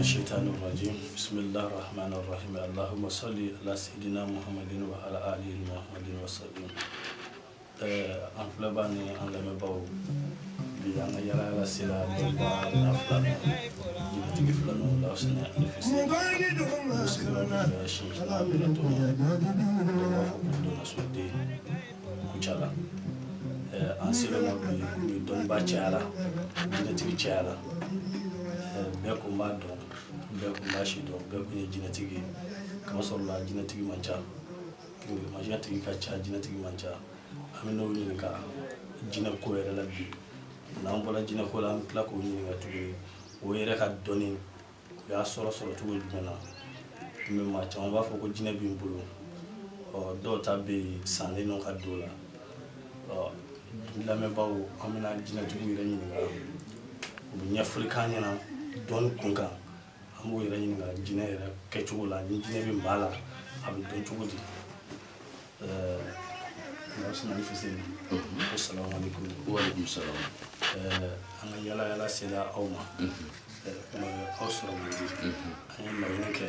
الشيطان الرجيم بسم الله الرحمن الرحيم اللهم صل على سيدنا محمد وعلى آله محمد وسلم. An filɛbaa ni an lamɛnbaaw, bi an ka yala yala sera dɔnba na filanan, jinɛtigi filanan, Lawusina ani Fuseni. U sigilen bɛ Sinjina Plateau la, dɔw b'a fɔ ko Donasoden Kucala. An selen ma bi, komi dɔnniba cayara, jinɛtigi cayara, bɛɛ kun b'a dɔn, bɛɛ kun b'a si dɔn, bɛɛ kun ye jinɛtigi ye. Kamasɔrɔ la, jinɛtigi man ca, kirikirimasiyɛn tigi ka ca, jinɛtigi man ca. An bɛ n'o ɲininka jinɛ ko yɛrɛ la bi. N'an bɔra jinɛ ko la, an bɛ tila k'o ɲininka tuguni, o yɛrɛ ka dɔnni, o y'a sɔrɔ cogo jumɛn na? Mais maa caman b'a fɔ ko jinɛ b'i bolo. Ɔ, dɔw ta bɛ yen, sannen nɔ ka don o la. Ɔ, lamɛnbaaw, an bɛna jinɛtigiw yɛrɛ ɲininka, u bɛ ɲɛfɔli k'an ɲɛna dɔnni kun kan. An b'o yɛrɛ ɲininka jinɛ yɛrɛ kɛcogo la, ni jinɛ bɛ maa la, a bɛ dɔn cogo di? Lawusina ni Fuseni, ko salamu aleykum. Waaleykum salam. An ka yala yala sera aw ma. Aw sɔrɔ man di. An ye laɲini kɛ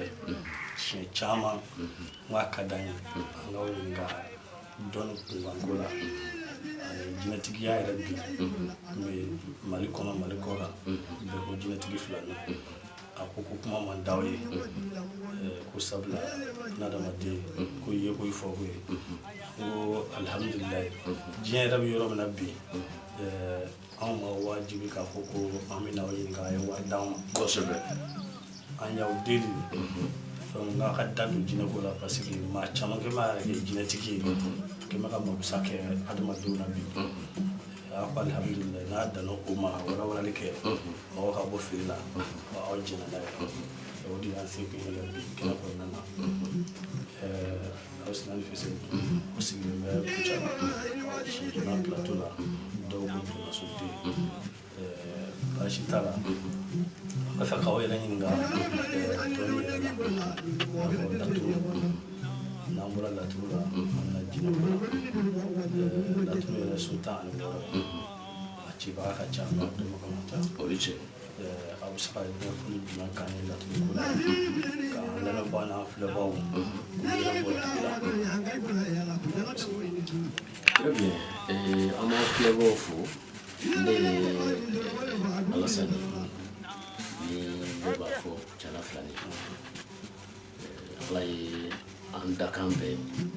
siɲɛ caman, n k'a ka d'an ye an k'aw ɲininka dɔnni kunkanko la ani jinɛtigiya yɛrɛ. Bi mais Mali kɔnɔ, Mali kɔ kan, bɛɛ ko jinɛtigi filanin. A ko ko kuma man d'aw ye, ko sabula n'adamaden ko ye ko i fɔ ko ye. N ko alihamudulilayi, diɲɛ yɛrɛ bɛ yɔrɔ min na bi, anw ma wajibi k'a fɔ ko an bɛ n'aw ɲininka a ye wari d'anw ma. An y'aw deli, donc n'a ka da don jinɛko la, parce que maa caman kɛ b'a yɛrɛ kɛ jinɛtigi ye, kɛ bɛ ka makosa kɛ adamadenw na bi. A ko alihamudulilayi, n'a danna o ma, walawalali kɛ mɔgɔ ka bɔ fili la, aw jɛnna n'a ye. O de y'an se kun ye bi kɛnɛ kɔnɔna na. Lawusina ni Fuseni, o sigilen bɛ Kucala, Sinjina Plateau la, dɔw ko Donasoden. Baasi t'a la. An b'a fɛ k'aw yɛrɛ ɲininka dɔnni yɛrɛ la, i n'a fɔ laturu. N'an bɔra laturu la, an bɛna jinɛko la. Laturu yɛrɛ so 16 ye, a cibaga ka ca, a dɔnbaga man ca. O ye tiɲɛ. Aw bɛ se ka ɲɛfɔli jumɛn k'an ye laturu ko la, k'an lamɛnbaaw n'an filɛbaaw k'u yɛrɛ bɔ dibi la? Très bien. An b'aw filɛbaaw fo. Ne ye Alasani ni bɛɛ b'a fɔ Kucala filani. Ala ye an dakan bɛn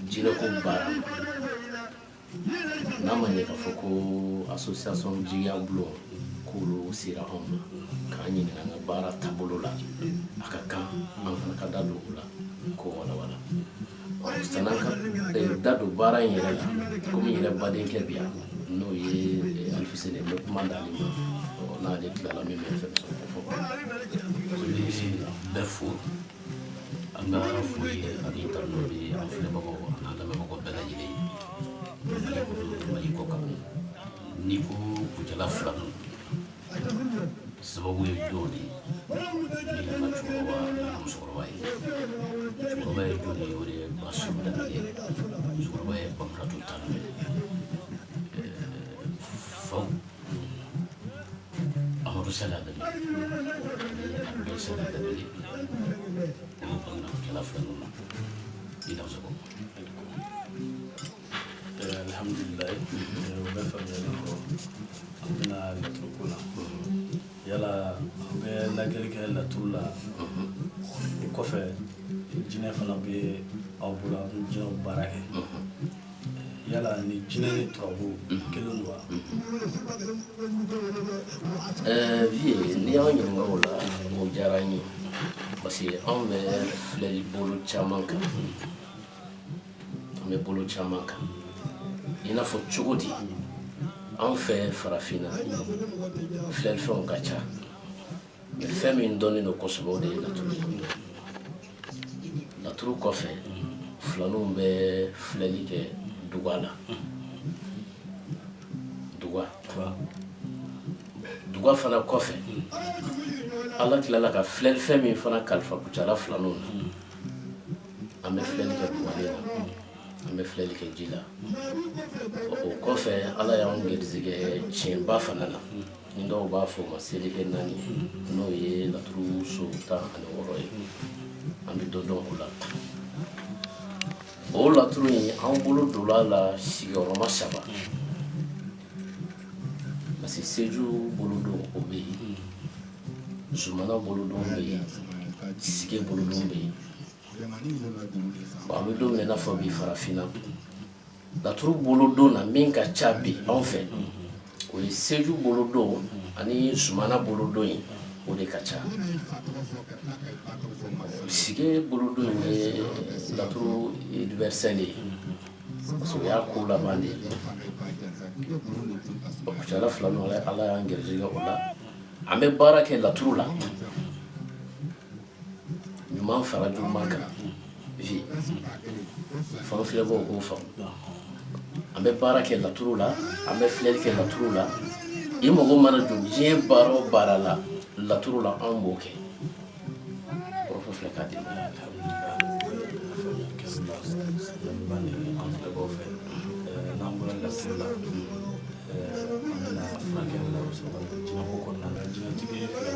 jinɛko baara ma. N'a ma ɲɛ k'a fɔ ko association Jigiya Bulon k'olu sera anw ma k'an ɲininka an ka baara taabolo la, a ka kan an fana ka da don o la k'o walawala. San'an ka da don baara in yɛrɛ la, komi n yɛrɛ badenkɛ bi yan, n'o ye Alifuseni, n bɛ kuma d'ale ma. N'ale tilala, min bɛ fɛn sɔrɔ k'o fɔ. An bɛ bɛɛ fo. An ka foli ani tanu bɛ an filɛbagaw ani an lamɛnbagaw bɛɛ lajɛlen ye, Mali kɔnɔ, Mali kɔ kan. N'i ko Kucala filanan, sababu ye jɔn de ye? Min y'an ka cɛkɔrɔba n'an ka musokɔrɔba ye. Cɛkɔrɔba ye jɔn ye? O de ye Basiru Danbele ye. Musokɔrɔba ye Bamuratu Tanu ye. Faw Amadu Sala Danbele ani Abudulayi Sala Danbele, olu bangena Kucala filanan na. I dansogo. Alhamdulilayi, o bɛɛ faamuyalen kɔ, an bɛna laturu ko la. Yala aw bɛ lajɛli kɛ laturu la, o kɔfɛ jinɛ fana bɛ aw bolo, aw bɛ jinɛw baara kɛ. Yala ni jinɛ ni turabu kelen don wa? Vieux, n'i y'an ɲininka o la, o diyara n ye, parce que anw bɛ filɛli bolo caman kan, an bɛ bolo caman kan. I n'a fɔ cogo di? Anw fɛ farafinna, filɛlifɛnw ka ca, mais fɛn min dɔnnen don kosɛbɛ, o de ye laturu ye. Laturu kɔfɛ, filaninw bɛ filɛli kɛ duga la. Duga, duga fana kɔfɛ, Ala tilala ka filɛlifɛn min fana kalifa Kucala filaninw na, an bɛ filɛli kɛ dugalen na, an bɛ filɛli kɛ ji la. O kɔfɛ, Ala y'anw garijɛgɛ tiɲɛba fana na. Ni dɔw b'a fɔ o ma seleke 4, n'o ye laturu so 16 ye. An bɛ dɔ dɔn o la. O laturu in, an bolo donna a la sigiyɔrɔma 3, parce que seju bolodon o bɛ yen, zumana bolodon bɛ yen, sige bolodon bɛ yen. Bon, an bɛ don min na i n'a fɔ bi, farafinna laturu bolodon na, min ka ca bi anw fɛ, o ye seju bolodon ani zumana bolodon ye, o de ka ca. Sige bolodon in ye laturu universel ye, parce que o y'a ko laban de ye. Kucala Filaniw, Ala y'an garijɛgɛ o la. An bɛ baara kɛ laturu la, ɲuman fara juguman kan. Vi fan filɛbaaw k'o faamu. An bɛ baara kɛ laturu la, an bɛ filɛli kɛ laturu la. I mago mana jɔ diɲɛ baara o baara la laturu la, anw b'o kɛ. Kɔrɔfɔ filɛ k'a di ma. Alhamdulillah, kɛr'o la lamɛnbaa ni an filɛbaw fɛ. N'an bɔra laturu la, an bɛna furakɛli la, o bɛ sɔrɔ ka don jinɛko kɔnɔna na. Jinɛtigi ye filɛ,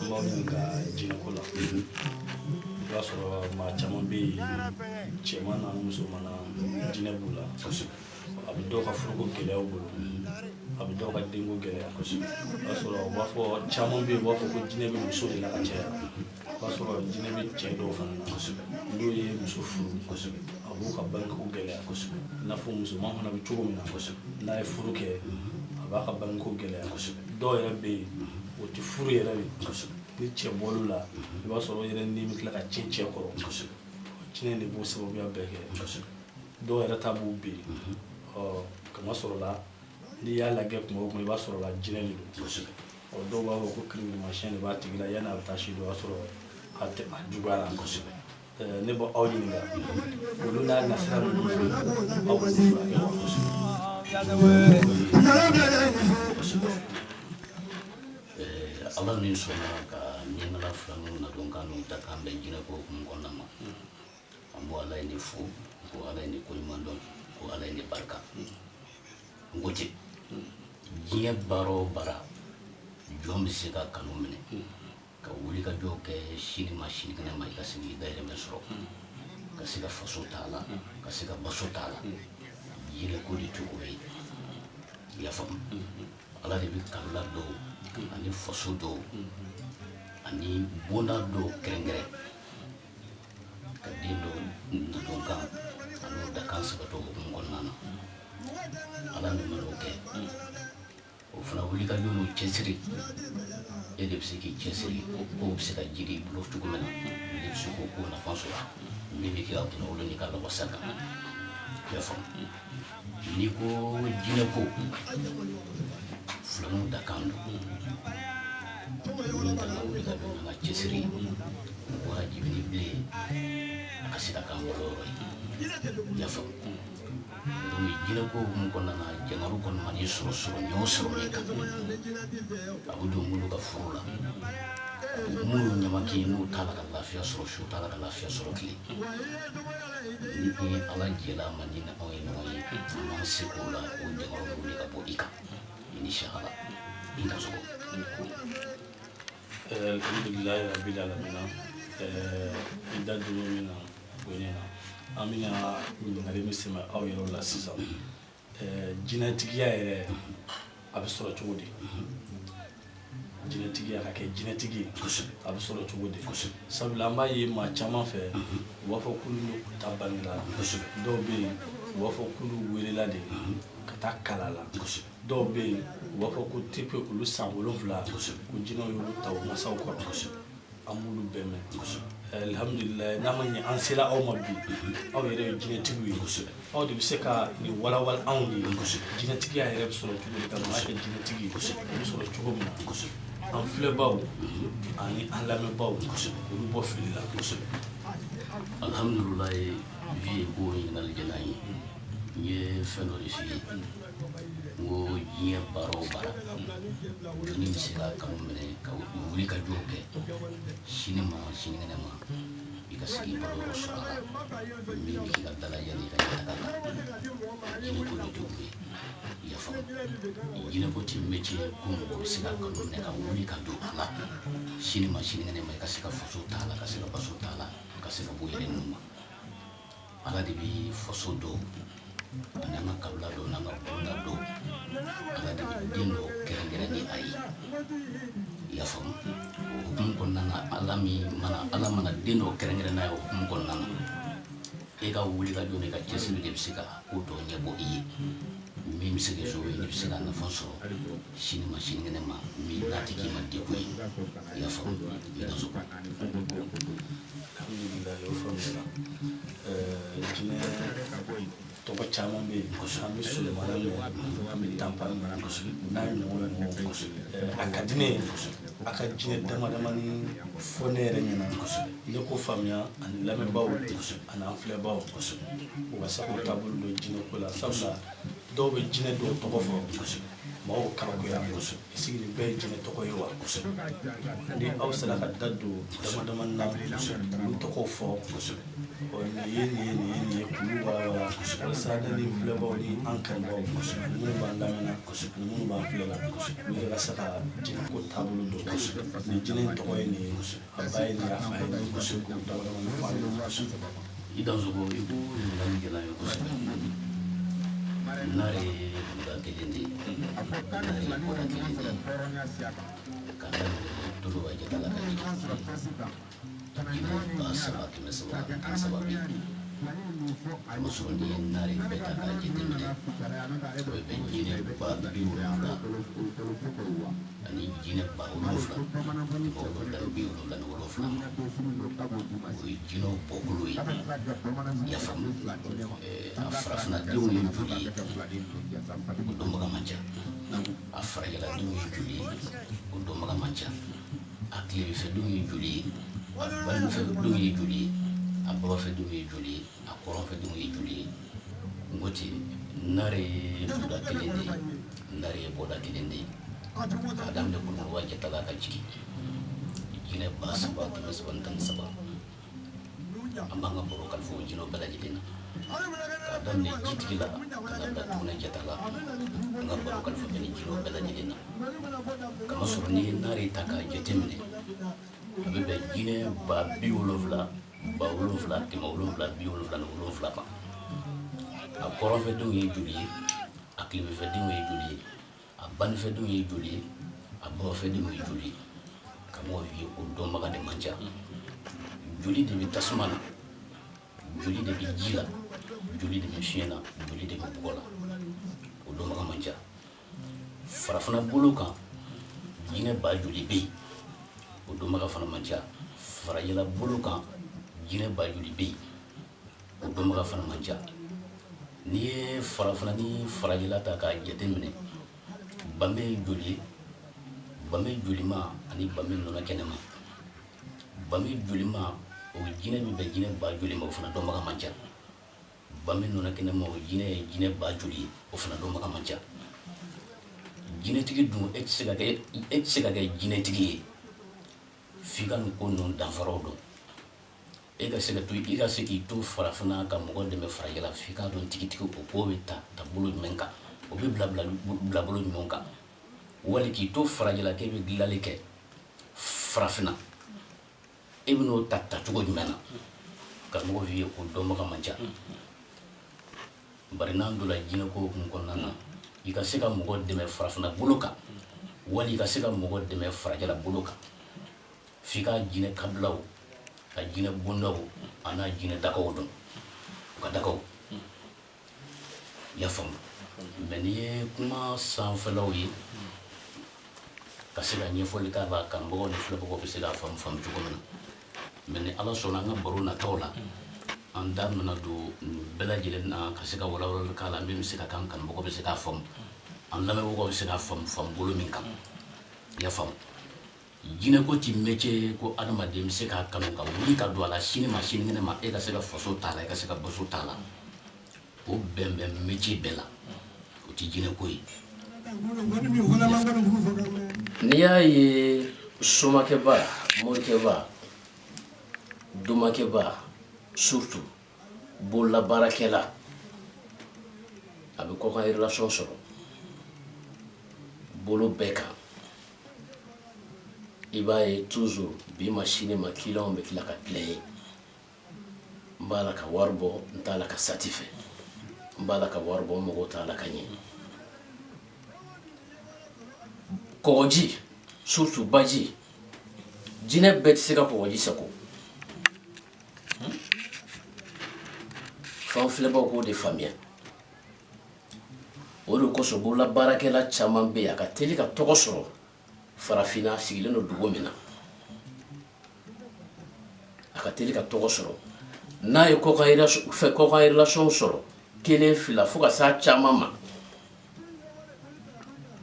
an b'aw ɲininka jinɛko la. I b'a sɔrɔ maa caman bɛ yen, cɛman na musoman na, jinɛ b'u la. A bɛ dɔw ka furuko gɛlɛya u bolo, a bɛ dɔw ka denko gɛlɛya. O b'a sɔrɔ u b'a fɔ, caman bɛ yen, u b'a fɔ ko jinɛ bɛ muso de la ka caya. O b'a sɔrɔ jinɛ bɛ cɛ dɔw fana na, n'o ye muso furu, a b'u ka bangeko gɛlɛya. I n'a fɔ musoman fana bɛ cogo min na, n'a ye furu kɛ, a b'a ka bangeko gɛlɛya. Dɔw yɛrɛ bɛ yen, o tɛ furu yɛrɛ de. Ni cɛ bɔl'u la, i b'a sɔrɔ o yɛrɛ ni bɛ tila ka tiɲɛ cɛ kɔrɔ. Jinɛ de b'o sababuya bɛɛ kɛ. Dɔw yɛrɛ ta b'u bin ɔ kama sɔrɔ la. N'i y'a lajɛ kuma o kuma, i b'a sɔrɔ la jinɛ de don. Ɔ dɔw b'a fɔ ko kirikirimasiɲɛ de b'a tigi la. Yanni a bɛ taa si dɔn, o y'a sɔrɔ a tɛ a juguyara. Ne bɛ aw ɲininka, olu n'a nasira ninnu bɛ yen, aw b'olu furakɛ wa? Ala min sɔnna ka Miɲankala Filaniw nadonkan n'u dakan bɛn jinɛko hukumu kɔnɔna ma, an b'o Ala ye ni fo, ko Ala ye ni koɲuman dɔn, ko Ala ye ni barika. N ko ten, diɲɛ baara o baara, jɔn bɛ se ka kanu minɛ ka wuli ka jɔ kɛ sini ma sinikɛnɛ ma, i ka se k'i dayirimɛ sɔrɔ, ka se ka faso t'a la, ka se ka baso t'a la, jinɛko de t'o ye. I y'a faamu? Ala de bɛ kabila dɔw ani faso dɔw ani bonda dɔw kɛrɛnkɛrɛn ka den dɔw nadonkan an'o dakan sɛbɛtɔ hukumu kɔnɔna na. Ala min mana o kɛ, o fana wuli ka jɔ n'o cɛsiri. E de bɛ se k'i cɛsiri, o kow bɛ se ka jiri i bolo cogo min na, e bɛ se k'o ko nafa sɔrɔ min bɛ k'i ka kunnawolo n'i ka lawasa kan. I y'a faamu? N'i ko jinɛ ko, Filaniw dakan don. Min kan ka wuli ka jɔ n'an ka cɛsiri, wajibi ni bilen a ka se ka k'an bolo yɔrɔ ye. I y'a faamu? Donc jinɛ ko hukumu kɔnɔna na, jangaro kɔni man'i sɔrɔ sɔrɔ ɲɛ o sɔrɔ min kan, a bɛ don minnu ka furu la, a bɛ minnu ɲamaki, n'u t'a la ka lafiya sɔrɔ su, t'a la ka lafiya sɔrɔ tile. Ni i ye Ala jɛla ma, ni anw ye ɲɔgɔn ye, an b'an se k'o la, o jangaro bɛ wuli ka bɔ i kan. I ni sahala, i dansogo. Alhamdulilayi rabbil alamina. I da donna min na, o ɲɛna. An bɛna ɲininkali min sɛmɛ aw yɛrɛw la sisan, jinɛtigiya yɛrɛ, a bɛ sɔrɔ cogo di? Jinɛtigiya, ka kɛ jinɛtigi ye, a bɛ sɔrɔ cogo di? Sabula an b'a ye maa caman fɛ, u b'a fɔ k'olu n'u ta bangela. Dɔw bɛ yen, u b'a fɔ k'olu welela de ka taa kala la. Dɔw bɛ yen, u b'a fɔ ko depuis olu san 7, ko jinɛw y'olu ta u masaw kɔrɔ. An b'olu bɛɛ mɛn. Alhamdulilayi, n'a ma ɲɛ an sera aw ma bi, aw yɛrɛ ye jinɛtigiw ye, aw de bɛ se ka nin walawala anw ye. Jinɛtigiya yɛrɛ bɛ sɔrɔ cogo di? Ka maa kɛ jinɛtigi ye, o bɛ sɔrɔ cogo min na, an filɛbaw ani an lamɛnbaw, olu bɔ fili la. Alhamdulilayi, vieux ko ɲininkali diyara n ye. N ye fɛn dɔ de f'i ye, n ko diɲɛ baara o baara, jɔnni bɛ se ka kanu minɛ ka wuli ka jɔ kɛ sini ma sinikɛnɛ ma. I ka se k'i balo yɔrɔ sɔrɔ a la min bɛ k'i ka dalajɛ n'i ka ɲɛtaga la. Jinɛko de tɛ o ye, i y'a faamu? Jinɛko tɛ métier ko mɔgɔ bɛ se ka kanu minɛ ka wuli ka don a la sini ma sinikɛnɛ ma, i ka se ka faso t'a la, ka se ka baso t'a la, ka se ka bɔ i yɛrɛ nun ma. Ala de bɛ faso dɔw ani an ka kabila dɔw n'an ka bonda dɔw, Ala de bɛ den dɔw kɛrɛnkɛrɛn ni a ye, i y'a faamu? O hukumu kɔnɔna na, Ala mana den dɔw kɛrɛnkɛrɛn n'a ye, o hukumu kɔnɔna na, e ka wuli ka jɔ n'i ka cɛsiri de bɛ se ka ko dɔ ɲɛbɔ i ye min bɛ se k'i sauver, n'i bɛ se ka nafa sɔrɔ sini ma sinikɛnɛ ma, min n'a tɛ k'i ma degun ye, i y'a faamu? I ka so. Alhamdulilayi, o faamuyara. Jinɛ tɔgɔ caman bɛ yen. An bɛ Sulemana mɛn, an bɛ Tanpa mɛn, n'a ɲɔgɔn ɲɔgɔn. A ka di ne ye a ka jinɛ dama damani fɔ ne yɛrɛ ɲɛna, ne k'o faamuya ani lamɛnbaaw ani an filɛbaaw, u ka se k'u taabolo dɔn jinɛ ko la, sabula dɔw bɛ jinɛ dɔw tɔgɔ fɔ, mɔgɔw kabakoya. Est-ce que nin bɛɛ ye jinɛ tɔgɔ ye wa? Ni aw sera ka da don dama damani na k'olu tɔgɔw fɔ, ɔ nin ye nin ye, nin ye nin ye, k'olu walawala, walasa ne ni filɛbaw ni an kanubaaw ani minnu b'an lamɛnna ani minnu b'an filɛ la, olu yɛrɛ ka se ka jinɛ ko taabolo dɔn. Nin jinɛ in tɔgɔ ye nin ye, a ba ye nin ye, a fa ye nin ye, k'o dama damani fɔ an ɲɛna. I dansogo, i ko ɲininkali diyara n ye kosɛbɛ. Nare ye buda kelen de ye, nare ye bɔda kelen de ye, k'a daminɛ Toloba jata la ka jigin, jinɛ 3313 bɛ yen. Kamasɔrɔ n'i ye nare bɛɛ ta k'a jateminɛ, o bɛ bɛn jinɛ 70 ani jinɛ 7977 ma. O ye jinɛw bɔkolo ye, i y'a faamu? A farafinnadenw ye joli ye, o dɔnbaga man ca. A farajɛladenw ye joli ye, o dɔnbaga man ca. A tilebinfɛdenw ye joli ye, a baninfɛdenw ye joli ye, a babafɛdenw ye joli ye, a kɔrɔnfɛdenw ye joli ye? N ko ten, nare ye buda kelen de ye, nare ye bɔda kelen de ye, k'a daminɛ Kulukoroba jata la ka jigin, jinɛ 3313. An b'an ka baro kalifa o jinɛw bɛɛ lajɛlen na, k'a daminɛ jitigi la ka na bila tugunɛ jata la. An ka baro kalifa bɛ nin jinɛw bɛɛ lajɛlen na, kamasɔrɔ n'i ye nare ta k'a jateminɛ, a bɛ bɛn jinɛ 70 7,777 ma. A kɔrɔnfɛdenw ye joli ye, a tilebinfɛdenw ye joli ye, a baninfɛdenw ye joli ye, a babafɛdenw ye joli ye? Ka mɔgɔw ye, o dɔnbaga de man ca. Joli de bɛ tasuma na, joli de bɛ ji la, joli de bɛ fiɲɛ na, joli de bɛ bɔgɔ la, o dɔnbaga man ca. Farafinna bolo kan, jinɛ ba joli bɛ yen, o dɔnbaga fana man ca. Farajɛla bolo kan, jinɛ ba joli bɛ yen, o dɔnbaga fana man ca. N'i ye farafinna ni farajɛla ta k'a jate minɛ, banbe ye joli ye, banbe jolima ani banbe nɔnɔ kɛnɛma. Banbe jolima, o jinɛ bɛ bɛn jinɛ ba joli ma, o fana dɔnbaga man ca. Banbe nɔnɔ kɛnɛma, o jinɛ ye jinɛ ba joli ye, o fana dɔnbaga man ca. Jinɛtigi dun, e tɛ se ka kɛ jinɛtigi ye f'i ka nin ko ninnu danfaraw dɔn. E ka se ka to, i ka se k'i to farafinna ka mɔgɔ dɛmɛ farajɛla, f'i k'a dɔn tigitigi o ko bɛ ta bolo jumɛn kan, o bɛ bila bila bolo jumɛn kan. Wali k'i to farajɛla k'e bɛ dilanli kɛ farafinna, e bɛ n'o ta tacogo jumɛn na? Karamɔgɔ f'i ye, o dɔnbaga man ca. Bari n'an donna jinɛko hukumu kɔnɔna na, i ka se ka mɔgɔ dɛmɛ farafinna bolo kan, wali i ka se ka mɔgɔ dɛmɛ farajɛla bolo kan, f'i ka jinɛ kabilaw, ka jinɛ bondaw a n'a jinɛ dakaw dɔn, u ka dakaw, i y'a faamu? Mais n'i ye kuma sanfɛlaw ye ka se ka ɲɛfɔli k'a la, kanubagaw ni filɛbagaw bɛ se k'a faamu faamu cogo min na. Mais ni Ala sɔnna, an ka baro nataw la, an da bɛna don nin bɛɛ lajɛlen na ka se ka walawalali k'a la, min bɛ se ka k'an kanubagaw bɛ se k'a faamu, an lamɛnbagaw bɛ se k'a faamu faamu bolo min kan, i y'a faamu? Jinɛko ti métier ko adamaden bɛ se k'a kanu ka wuli ka don a la sini ma sinikɛnɛ ma, e ka se ka faso t'a la, e ka se ka baso t'a la. O bɛn bɛ métier bɛɛ la, o ti jinɛko ye. N'i y'a ye somakɛba, morikɛba, Domakɛba, surtout bololabaarakɛla, a bɛ kɔkan relation sɔrɔ bolo bɛɛ kan. I b'a ye toujours, bi ma sini ma, client bɛ tila ka plaigner: n b'a la ka wari bɔ, n t'a la ka satisfait, n b'a la ka wari bɔ, n mago t'a la ka ɲɛ. Kɔgɔji, surtout baji, jinɛ bɛɛ tɛ se ka kɔgɔji sago. F'an filɛbaw k'o de faamuya. O de kosɔn bololabaarakɛla caman bɛ yen, a ka teli ka tɔgɔ sɔrɔ farafinna, sigilen don dugu min na, a ka teli ka tɔgɔ sɔrɔ n'a ye kɔkan relation sɔrɔ, kelen, fila, fo ka s'a caman ma.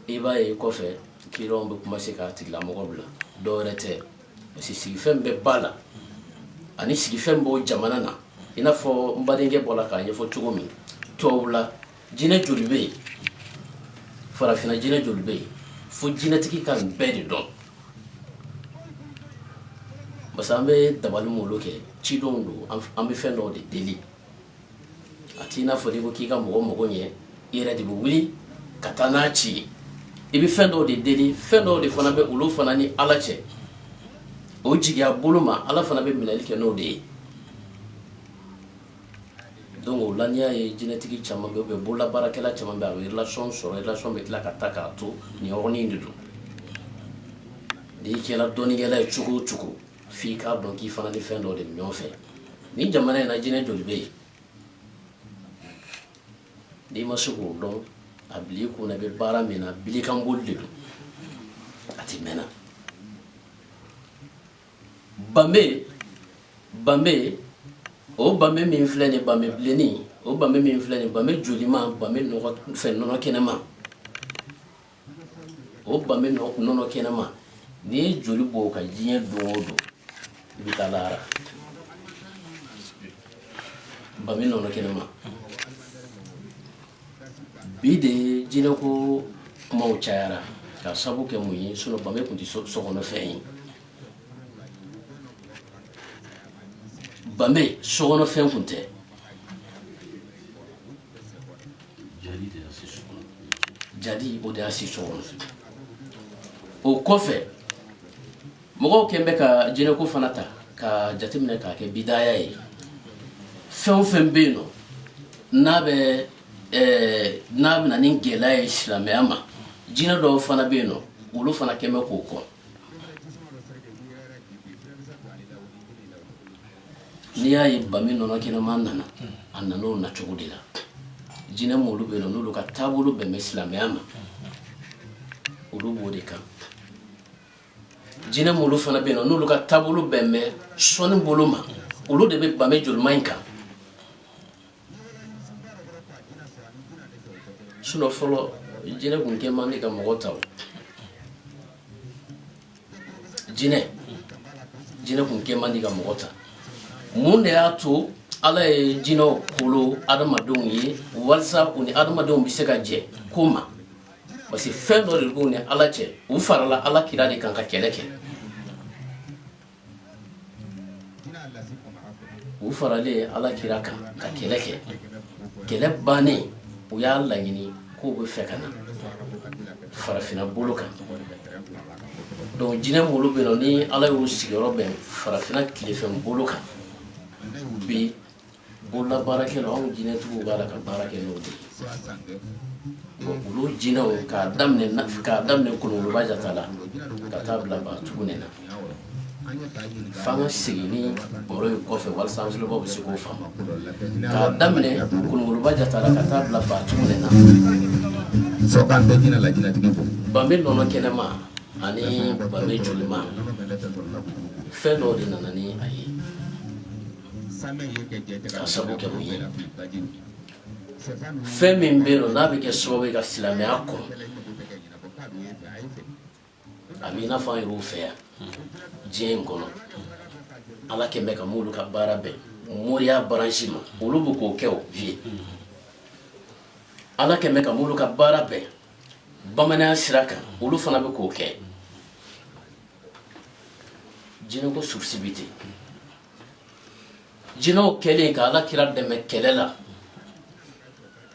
I b'a ye kɔfɛ, client bɛ commencer k'a tigilamɔgɔ bila. Dɔwɛrɛ tɛ, parce que sigifɛn bɛɛ b'a la ani sigifɛn b'o jamana na. I n'a fɔ n badenkɛ bɔra k'a ɲɛfɔ cogo min, tubabula jinɛ joli bɛ yen, farafinna jinɛ joli bɛ yen? Fo jinɛtigi ka nin bɛɛ de dɔn, parce que an bɛ dabali m'olu kɛ, cidenw don, an bɛ fɛn dɔw de deli. A t'i n'a fɔ n'i ko k'i ka mɔgɔ mago ɲɛ, i yɛrɛ de bɛ wuli ka taa n'a ci ye. I bɛ fɛn dɔw de deli, fɛn dɔw de fana bɛ olu fana ni Ala cɛ. O jigiya bolo ma, Ala fana bɛ minɛli kɛ n'o de ye. Donc o la, n'i y'a ye jinɛtigi caman bɛ, ou bololabaarakɛla caman bɛ, a bɛ relation sɔrɔ, relation bɛ tila ka taa k'a to, nin yɔrɔnin de don. N'i kɛra dɔnnikɛla ye cogo o cogo, f'i k'a dɔn k'i fana ni fɛn dɔ de bɛ ɲɔgɔn fɛ nin jamana in na. Jinɛ joli bɛ yen? N'i ma se k'o dɔn, a bila i kun na, i bɛ baara min na, bilikanboli de don, a tɛ mɛnna. Banbe, banbe, o banbe min filɛ nin, banbe bilenni, o banbe min filɛ nin, banbe jolima, banbe nɔgɔ fɛn nɔnɔ kɛnɛma, o banbe nɔnɔ kɛnɛma, n'i ye joli bɔ o kan diɲɛ don o don, i bɛ taa lahara. Banbe nɔnɔ kɛnɛma. Bi de jinɛko kumaw cayara ka sabu kɛ mun ye? Sinon banbe tun tɛ sokɔnɔfɛn ye. Banbe sokɔnɔfɛn tun tɛ. Jadi o de y'a si so kɔnɔ. O kɔfɛ, mɔgɔw kɛn bɛ ka jinɛko fana ta ka jateminɛ k'a kɛ bidaya ye. Fɛn o fɛn bɛ yen nɔ n'a bɛ n'a bɛ na ni gɛlɛya ye silamɛya ma, jinɛ dɔw fana bɛ yen nɔ, olu fana kɛn bɛ k'o kɔn. N'i y'a ye bami nɔnɔ kɛnɛma nana, a nana o nacogo de la. Jinɛ m'olu bɛ yen nɔ, n'olu ka taabolo bɛn bɛ silamɛya ma, olu b'o de kan. Jinɛ m'olu fana bɛ yen nɔ, n'olu ka taabolo bɛn bɛ sɔnni bolo ma, olu de bɛ bame jolima in kan. Sinon fɔlɔ, jinɛ kun kɛ man di ka mɔgɔ ta. O jinɛ kun kɛ man di ka mɔgɔ ta. Mun de y'a to Ala ye jinɛw kolo adamadenw ye? Walasa u ni adamadenw bɛ se ka jɛ ko ma, parce que fɛn dɔ de b'u ni Ala cɛ. U farala Ala kira de kan ka kɛlɛ kɛ. U faralen Ala kira kan ka kɛlɛ kɛ, kɛlɛ bannen, u y'a laɲini k'u bɛ fɛ ka na farafinna bolo kan. Donc jinɛ m'olu bɛ yen nɔ, ni Ala y'u sigiyɔrɔ bɛn farafinna tilefɛn bolo kan, bi bololabaarakɛlaw, anw jinɛtigiw b'a la ka baara kɛ n'o de ye. Bon, olu jinɛw, k'a daminɛ Kolongoloba jata la ka taa bila Batugunɛ na, f'an ka segin ni baro ye kɔfɛ walasa an filɛbaw bɛ se k'o faamu. K'a daminɛ Kolongoloba jata la ka taa bila Batugunɛ na, banbe nɔnɔ kɛnɛma ani banbe jolima, fɛn dɔw de nana ni a ye. Ka sabu kɛ mun ye? Fɛn min bɛ yen nɔ, n'a bɛ kɛ sababu ye ka silamɛya kɔn, a b'i n'a fɔ an yɛrɛw fɛ yan diɲɛ in kɔnɔ, Ala kɛn bɛ ka m'olu ka baara bɛn moriya branche ma, olu bɛ k'o kɛ. O vie, Ala kɛn bɛ ka m'olu ka baara bɛn bamananya sira kan, olu fana bɛ k'o kɛ. Jinɛko source bi ten. Jinɛw kɛlen ka Ala kira dɛmɛ kɛlɛ la,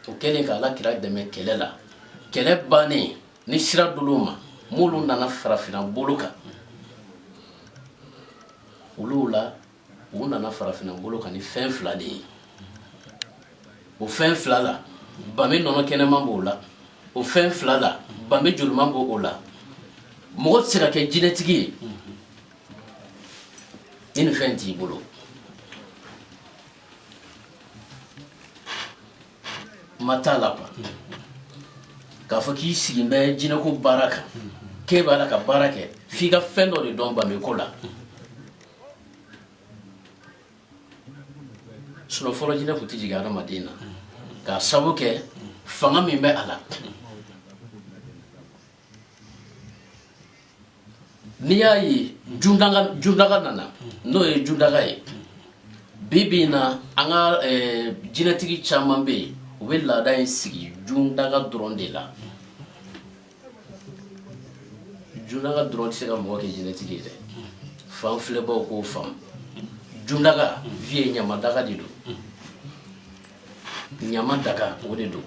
o kɛlen ka Ala kira dɛmɛ kɛlɛ la, kɛlɛ bannen ni sira dol'u ma, m'olu nana farafinna bolo kan. Olu la, u nana farafinna bolo kan ni fɛn fila de ye. O fɛn fila la, bame nɔnɔ kɛnɛman b'o la. O fɛn fila la, bame joliman b'o la. Mɔgɔ tɛ se ka kɛ jinɛtigi ye ni nin fɛn t'i bolo. Ma t'a la quoi, k'a fɔ k'i sigi bɛ jinɛko baara kan, k'e b'a la ka baara kɛ, f'i ka fɛn dɔ de dɔn bameko la. Sinon fɔlɔ jinɛ tun tɛ jigin adamaden na k'a sabu kɛ fanga min bɛ a la. N'i y'a ye jundaga nana, n'o ye jundaga ye, bi bi in na an ka jinɛtigi caman bɛ yen, u bɛ laada in sigi jundaga dɔrɔn de la. Jundaga dɔrɔn tɛ se ka mɔgɔ kɛ jinɛtigi ye dɛ, fan filɛbaw k'o faamu. Jundaga vie ɲamadaga de don, ɲama daga o de don,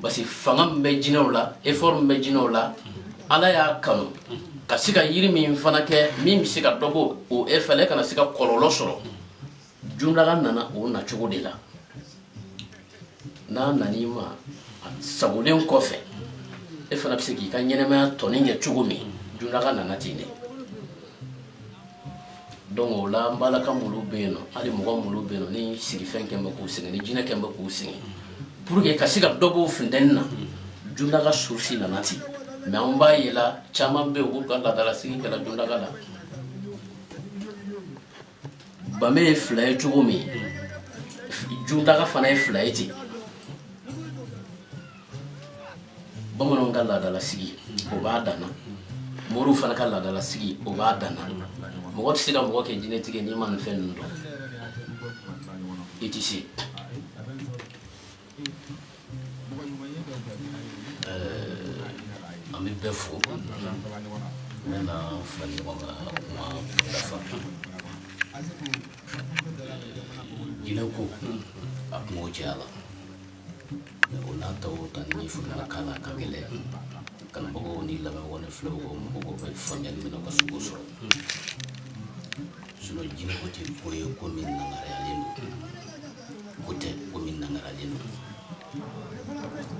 parce que fanga min bɛ jinɛw la, effort min bɛ jinɛw la, Ala y'a kanu ka se ka yiri min fana kɛ min bɛ se ka dɔ bɔ o effet la, e kana se ka kɔlɔlɔ sɔrɔ. Jundaga nana o nacogo de la. N'a nan'i ma a sagolen kɔfɛ, e fana bɛ se k'i ka ɲɛnamaya tɔni kɛ cogo min. Jundaga nana ten de. Donc o la, n balaka minnu bɛ yen nɔ, hali mɔgɔ minnu bɛ yen nɔ ni sigifɛn kɛn bɛ k'u sɛgɛn, ni jinɛ kɛn bɛ k'u sɛgɛn, pour que ka se ka dɔ b'o funtɛni na, jundaga source nana ten. Mais an b'a ye la, caman bɛ yen, u b'u ka laadalasigi kɛla jundaga la. Bame ye fila ye cogo min, jundaga fana ye fila ye ten. Bamananw ka laadalasigi, o b'a danna. Moriw fana ka laadalasigi, o b'a danna. Mɔgɔ tɛ se ka mɔgɔ kɛ jinɛtigi ye n'i ma nin fɛn ninnu dɔn, i tɛ se. An bɛ bɛɛ fo. N bɛna fara ɲɔgɔn kan kuma dafa. Jinɛ ko, a kungo caya la, o n'a ta o ta, ni fana k'a la ka gɛlɛn kanubagaw ni lamɛnbagaw ni filɛbagaw, mɔgɔw bɛ faamuyali min na, u ka se k'o sɔrɔ. Sinon jinɛ ko tɛ ko ye ko min nangarayalen don, ko tɛ ko min nangarayalen don.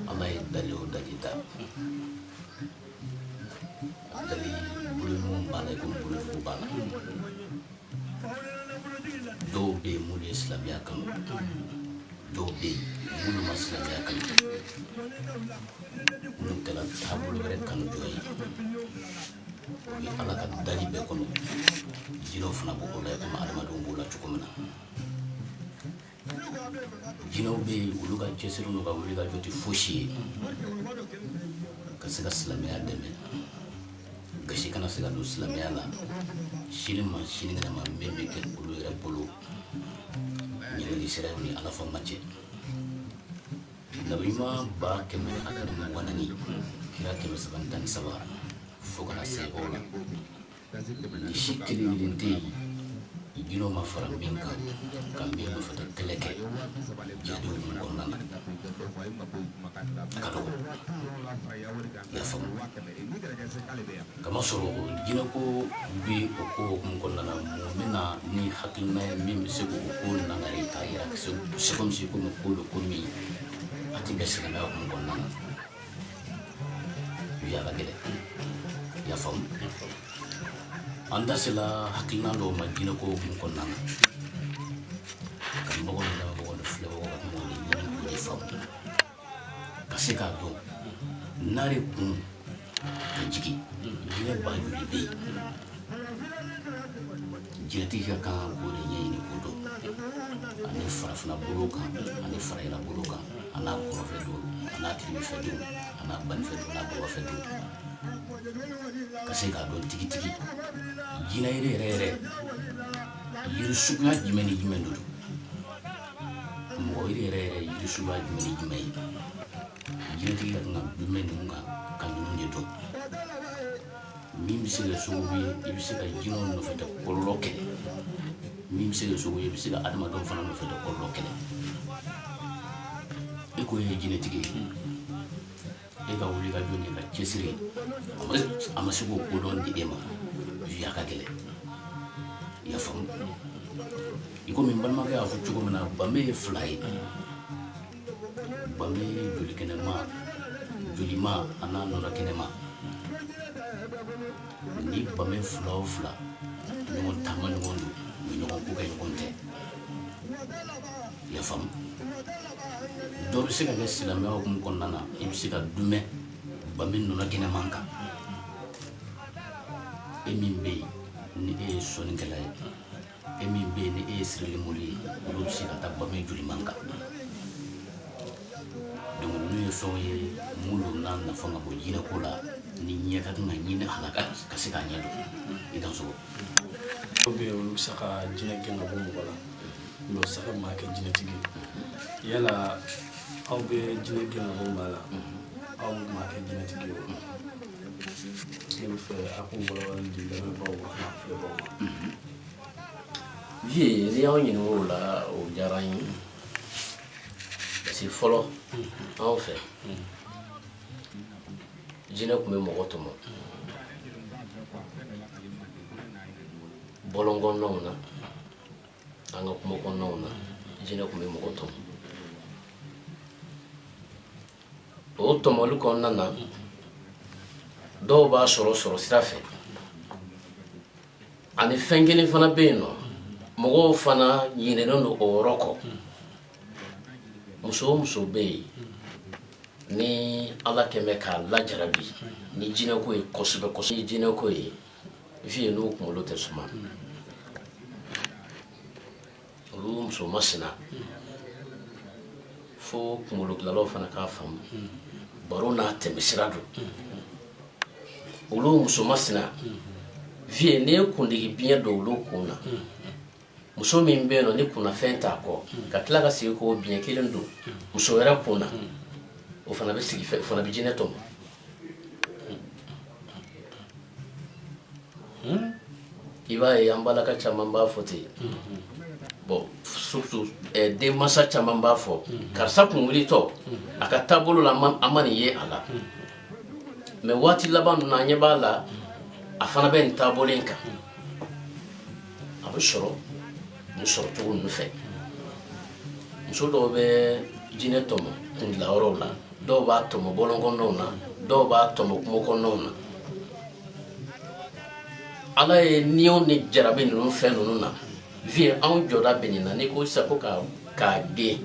Ala ye dali o dali da, a dali bolo ɲuman b'a la i komi bolo jugu b'a la. Dɔw bɛ yen minnu ye silamɛya kanu, dɔw bɛ yen minnu ma silamɛya kanu, minnu kɛra taabolo wɛrɛ kanu jɔ ye. O ye Ala ka dali bɛɛ kɔnɔ, jinɛw fana b'o la komi adamadenw b'o la cogo min na. Jinɛw bɛ yen, olu ka cɛsiri n'u ka wuli ka jɔ tɛ fosi ye ka se ka silamɛya dɛmɛ, gasi kana se ka don silamɛya la sini ma sinikɛnɛ ma, min bɛ kɛ olu yɛrɛ bolo ɲininkali sira ni Ala fa ma cɛ. Nabi ɲuman 1424, kira 313, fo ka na se o la, ni si kelen kelen tɛ yen jinɛw ma fara min kan ka min nɔfɛ tɛ kɛlɛ kɛ jihadi hukumu kɔnɔna na, a ka dɔgɔ. I y'a faamu? Kamasɔrɔ jinɛko bɛ o ko hukumu kɔnɔna na, mun bɛ na ni hakilina ye min bɛ se k'o ko nangari k'a yira c'est comme si komi ko don ko min a tɛ bɛn silamɛya hukumu kɔnɔna na? U y'a ka gɛlɛn. I y'a faamu? An da sela hakilina dɔw ma jinɛko hukumu kɔnɔna na. Kanubagaw ni lamɛnbagaw ni filɛbagaw ka kuma de ɲini k'o de faamu, ka se k'a dɔn n'ale kun ka jigin jinɛ ba joli bɛ yen. Jinɛtigi ka kan k'o de ɲɛɲini k'o dɔn, ani farafinna bolo kan, ani farajɛla bolo kan, a n'a kɔrɔfɛ don, a n'a tilebinfɛ don, a n'a banifɛ don, a n'a bɔbafɛ don, ka se k'a dɔn tigitigi jinɛ yiri yɛrɛ yɛrɛ, yiri suguya jumɛn ni jumɛn de don, mɔgɔ yiri yɛrɛ yɛrɛ, yiri suguya jumɛn ni jumɛn ye. Jinɛtigi ka kan ka jumɛn ninnu kan ka ninnu de dɔn, min bɛ se ka sababu ye i bɛ se ka jinɛw nɔfɛ tɛ kɔlɔlɔ kɛlɛ. Min bɛ se ka sogo ye, i bɛ se ka adamadenw fana nɔfɛ dɔ kɔlɔlɔ kɛlɛ. E ko e ye jinɛtigi ye, e ka wuli ka jɔ n'i ka cɛsiri, a ma se k'o kodɔn di e ma, a ka gɛlɛn. I y'a faamu? I komi n balimakɛ y'a fɔ cogo min na, bame ye fila ye: bame jolikɛnɛma, jolima, a n'a nɔnɔ kɛnɛma. Ni bame fila o fila ɲɔgɔn taama ɲɔgɔn don, u ye ɲɔgɔn ko kɛ ɲɔgɔn tɛ. I y'a faamu? Dɔ bɛ se ka kɛ silamɛya hukumu kɔnɔna na, i bɛ se ka dumɛ bame nɔnɔ kɛnɛman kan. E min bɛ yen ni e ye sɔnnikɛla ye, e min bɛ yen ni e ye sirilimoli ye, olu bɛ se ka taa bame joliman kan. Donc ninnu ye fɛnw ye minnu n'a nafa ka bon jinɛko la, ni ɲɛ ka kan ka ɲini a la ka se k'a ɲɛ dɔn. I dansogo. Dɔw bɛ yen, olu bɛ se ka jinɛ gɛn ka bɔ mɔgɔ la, mais o tɛ se ka maa kɛ jinɛtigi ye. Yala aw bɛ jinɛ gɛn ka bɔ maa la, aw bɛ maa kɛ jinɛtigi ye wa? Ne bɛ fɛ a k'o walawalali di lamɛnbaaw ma, filɛbaaw ma. Vieux, n'i y'anw ɲininka o la, o diyara n ye, parce que fɔlɔ anw fɛ, jinɛ tun bɛ mɔgɔ tɔmɔ bɔlɔn kɔnɔnaw na, an ka kungo kɔnɔnaw na, jinɛ tun bɛ mɔgɔ tɔmɔ. O tɔmɔli kɔnɔna na, dɔw b'a sɔrɔ sɔrɔ sira fɛ. Ani fɛn kelen fana bɛ yen nɔ, mɔgɔw fana ɲinɛnen don o yɔrɔ kɔ. Muso o muso bɛ yen ni Ala kɛn bɛ k'a lajarabi ni jinɛko ye kosɛbɛ kosɛbɛ, ni jinɛko ye, vieux, n'u kunkolo tɛ suma, olu muso masina, fo kunkolo dilanlaw fana k'a faamu, baro n'a tɛmɛsira don. Olu muso masina, vieux, n'i ye kundigi biɲɛ don olu kun na, muso min bɛ yen nɔ ni kunnafɛn t'a kɔ, ka tila ka segin k'o biɲɛ kelen don muso wɛrɛ kun na, o fana bɛ sigi fɛ, o fana bɛ jinɛ tɔmɔ. I b'a ye, an balaka caman b'a fɔ ten. Bon, surtout denmansa caman b'a fɔ: karisa kun wulitɔ a ka taabolo la, an ma nin ye a la, mais waati laban ninnu, an ɲɛ b'a la, a fana bɛ nin taabolo in kan. A bɛ sɔrɔ nin sɔrɔ cogo ninnu fɛ. Muso dɔw bɛ jinɛ tɔmɔ kundilayɔrɔw la, dɔw b'a tɔmɔ bɔlɔn kɔnɔnaw na, dɔw b'a tɔmɔ kungo kɔnɔnaw na. Ala ye niw ni jarabi ninnu fɛn ninnu na, vieux, anw jɔda bɛ nin na. N'i ko sisan ko ka k'a gen,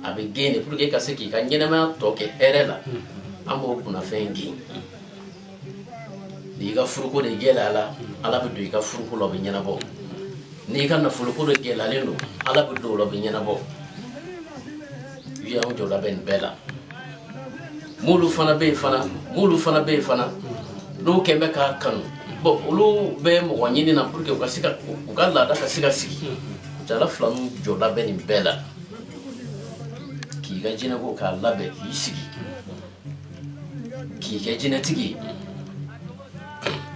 a bɛ gen de pour que ka se k'i ka ɲɛnamaya tɔ kɛ hɛrɛ la. An b'o kunnafɛn gen. N'i ka furuko de gɛlɛyala, Ala bɛ don i ka furuko la, o bɛ ɲɛnabɔ. N'i ka nafoloko de gɛlɛyalen don, Ala bɛ don o la, o bɛ ɲɛnabɔ. Vieux, anw jɔda bɛ nin bɛɛ la. M'olu fana bɛ yen fana, m'olu fana bɛ yen fana, n'o kɛn bɛ k'a kanu, bon, olu bɛ mɔgɔ ɲini na pour que u ka se ka u ka laada ka se ka sigi. Jala filaninw jɔda bɛ nin bɛɛ la, k'i ka jinɛko k'a labɛn, k'i sigi k'i kɛ jinɛtigi ye.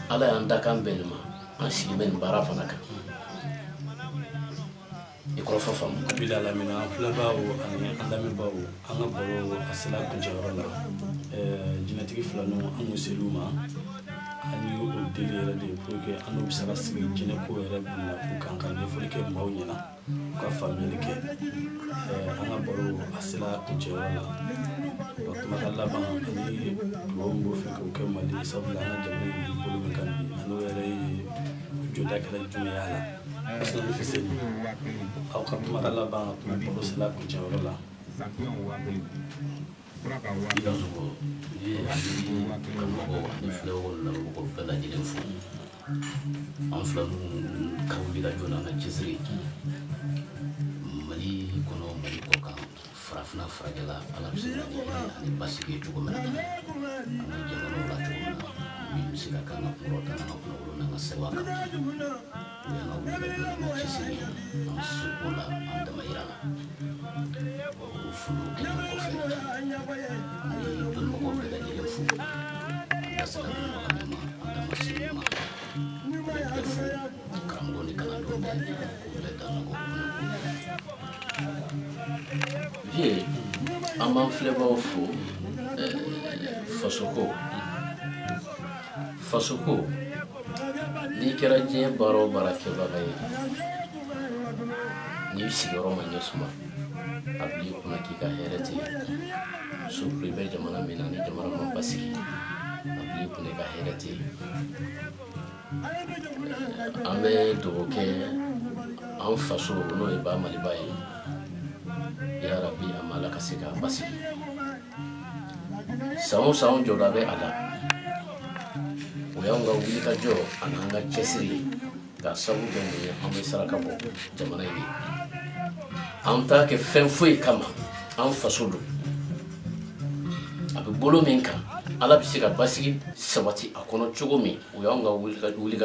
Ala y'an dakan bɛn nin ma, an sigi bɛ nin baara fana kan. I kɔrɔfɔ faamu. Bila lamina, an filɛbaaw ani an lamɛnbaaw, an ka baro a sera kuncɛyɔrɔ la. Jinɛtigi filaninw, an kun ser'u ma, an ye o deli yɛrɛ de pour que an n'u bɛ se ka sigi jinɛko yɛrɛ nakun kan, ka ɲɛfɔli kɛ maaw ɲɛna, u ka faamuyali kɛ. An ka baro a sera kuncɛyɔrɔ la. U ka kumakan laban ani dugawu min b'o fɛ k'o kɛ Mali ye, sabula an ka jamana in bɛ bolo min kan bi, ani o yɛrɛ ye jɔda kɛra jumɛn ye a la. Asalamu Fuseni, aw ka kumakan laban, baro sera kuncɛyɔrɔ la. I ka sɔrɔ i ye ani kanubagaw ani filɛbagaw ni lamɛnbagaw bɛɛ lajɛlen fo. An filaninw ka wuli ka jɔ n'an ka cɛsiri, Mali kɔnɔ, Mali kɔ kan, farafinna, farajɛla, Ala bɛ se ka na ni hɛrɛ ani basigi ye cogo min na an ka jamanaw la, cogo min na min bɛ se ka k'an ka kunkɔrɔta n'an ka kunnawolo n'an ka sewa kan. O y'an ka wuli ka jɔ n'an ka cɛsiri ye, an seko la, an damayira la. O foliw kɛlen kɔfɛ, an bɛ dɔnnibagaw bɛɛ lajɛlen fo. An da sera dɔnnibaga min ma, an da ma se min ma. Bɛ bɛɛ fo, karamɔgɔ ni kalandenw bɛɛ, k'u bɛɛ dansogo. Vieux, an b'an filɛbaw fo. Fasoko, n'i kɛra diɲɛ baara o baara kɛbaga ye, n'i sigiyɔrɔ ma ɲɛ suma, a bil'i kunna k'i ka hɛrɛ tɛ yen. Surtout i bɛ jamana min na, ni jamana ma basigi, a bil'i kunna i ka hɛrɛ tɛ yen. An bɛ dugawu kɛ an faso, n'o ye ba Maliba ye. Ya Rabi, an b'Ala ka se k'a basigi. San o san, anw jɔda bɛ a la. O y'anw ka wulikajɔ ani an ka cɛsiri ye. K'a sabu kɛ mun ye? An bɛ saraka bɔ jamana in ye, an t'a kɛ fɛn foyi kama, an faso don. A bɛ bolo min kan, Ala bɛ se ka basigi sabati a kɔnɔ cogo min, o y'anw ka wuli.